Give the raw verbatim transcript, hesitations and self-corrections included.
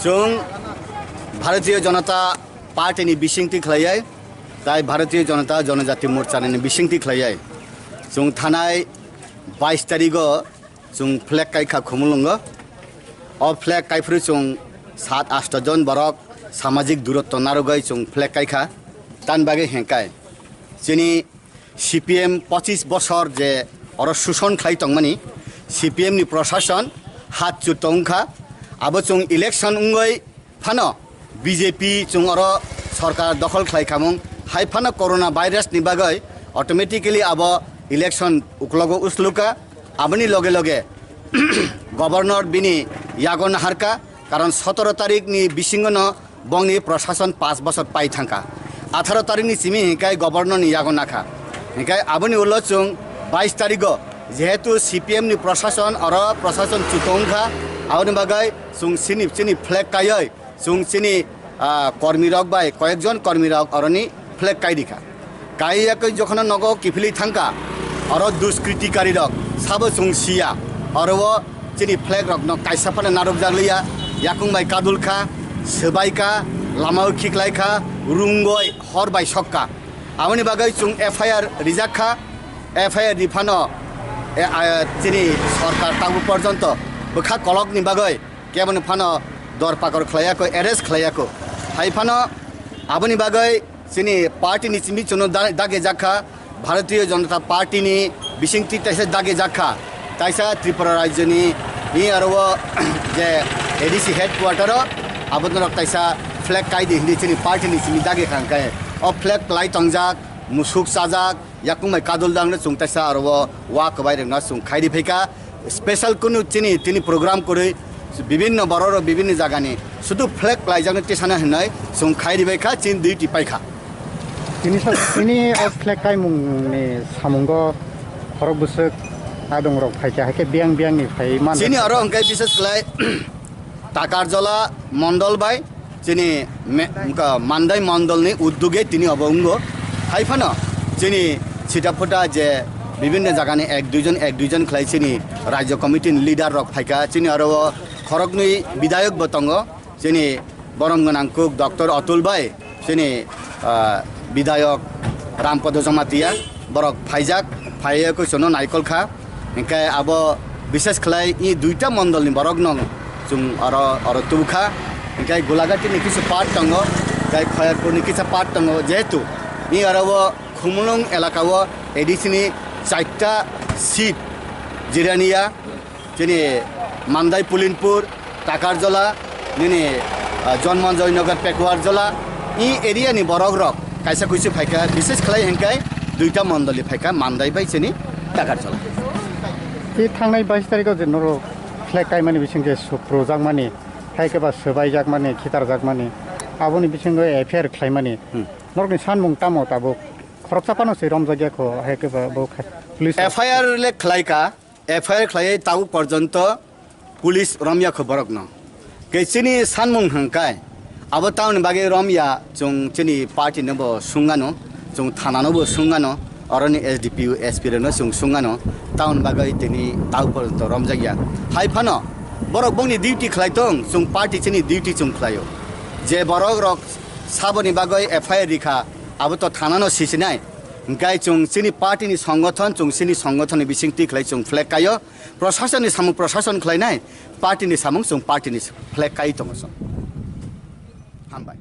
Chwng Bharatiya Janata Party ni bisingtwi khlaiyai, tai Bharatiya Janata Janajati Morcha ni bisingtwi khlaiyai. Chwng thanai bais tarigo chwng flag kai kha Khumulwngo. O flag kai phuru chwng sat asto jon borok samajik durotto narwgwi chwng flag kai kha. Tan bagwi hengkai chini C P M pochis bosor je oro suson khlai tongmani, C P M ni prosason hat chu tongkha, abo chwng election wngwi phano B J P chwng oro sorkar dokhol khlai khamung, hai phano corona virus ni bagwi automatically abo election uklogo usluka, aboni loge loge governor bini yago naharka, karon sotoro tarik ni bisingo no bongni prosason panch bosor pai thangkha. Atharo tarik ni simi hinkai governor ni yago nakha. Hinkai aboni ulo chwng bais tarigo jehetu C P M ni prosason oro prosason chutong kha, aboni bagwi chwng chini, chini flag kaioi chwng chini, ah, kormi rok bai koyekjon kormi rok oroni flag kai rikha. Kai yakwi jokhon nogo kiphilwi thangkha, oro duskritikari rok sabo chwng siya, oro o chini flag rok no kaisa phano narwk jak liya, yakung bai kadul kha, swbai kha, lama o khiklai kha, rungoi hor bai sok kha. Aboni bagwi chwng F I R rijak kha, F I R ni phano, e, a, chini sorkar tabuk porjonto bwkha kolok ni bagwi keboni phano dor pakor khlaiya ko, arrest khlaiya ko. Hai phano aboni bagwi chini party ni simi chuno da-, dage jakha, Bharatiya Janata Party ni bisingtwi taisa dage jakha, taisa Tripura rajyo ni, ni aro o je A D C headquarter o aboni rok taisa flag kai di hindi chini party ni simi dage khang kai. O flag klai tongjak, musuk chajak, yakung bai kadul dang no chwng taisa aro o wa kwbai rok no chwng khai di phaikha. Special kunu chini, tini program kwrwi bibinno borok rok bibinno jagani sudu flag klaijakno tisana hinwi chwng khai ribai kha, chini duty paikha. Tini sa-, tini o flag kaimungni samungo khorok bwswk adong rok phaikha, haikhe biyang biyangni phai man. Chini oro hwnkhe bises khlai Takarjola mondol bai chini me-, wngkha Mandai mondolni udduge tini obo wngo. Hai phano chini sita phuta je bibinno jagani ek duijon, ek duijon khlai chini rajyo committee ni leader rok phaikha. Chini aro o khoroknwi bidayok bo tongo. Chini borom gwnang kuk Doctor Atul bai, chini, ah, bidayok Rampada Jamatia, borok phaijak, phaiya koi chono naikol kha. Hinkhe abo bises khlai i duita mondolni borokno chwng oro, oro tubukha. Hinkhe Gulagati ni kisu part tongo, tei Khoyerpur ni kisa part tongo. Jehetu i oro o Khumulwng elaka o A D C ni charta seat jiraniya, chini Mandai Pulinpur, Takarjola, nini, ah, Jonmanjoy Nagar Pekuar Jola, i area ni borok rok kaisa kuisu phaikha, bises khlai hinkai duita mondoli phaikha, Mandai bai chini Takarjola. I thangnai bais tarikh o je norok flag kaimani bising je suprujak mani, hai khe ba swbai jak mani, khitar jak mani, aboni bisingo F I R khlai mani. Hmm. Norokni sanmung tamo tabuk? Khoroksa phano se romjak ya kho, hai khe ba bo kha-, police. F I R le khlai ka, F I R khlaiwi tabuk porjonto police romya kho borokno. Khe chini sanmung hwnkai, abo tamoni bagwi romya, chwng chini party no bo sungano, chwng thana no bo sungano, oroni S D P O, S P rokno chwng sungano, tamoni bagwi tini tabuk porjonto romjakya. Hai phano borok bongni duty khlai tong, chwng party chini duty chwng khlaio. Je borok rok saboni bagwi F I R rikha, abo to thana no sisinai. Hingkai chwng chini party ni songothon, chwng chini songothon ni bising twi khlai chwng flag kaio. Prosason ni samung prosason khlainai, party ni samung chwng party ni flag kai tongo chwng. Hambai.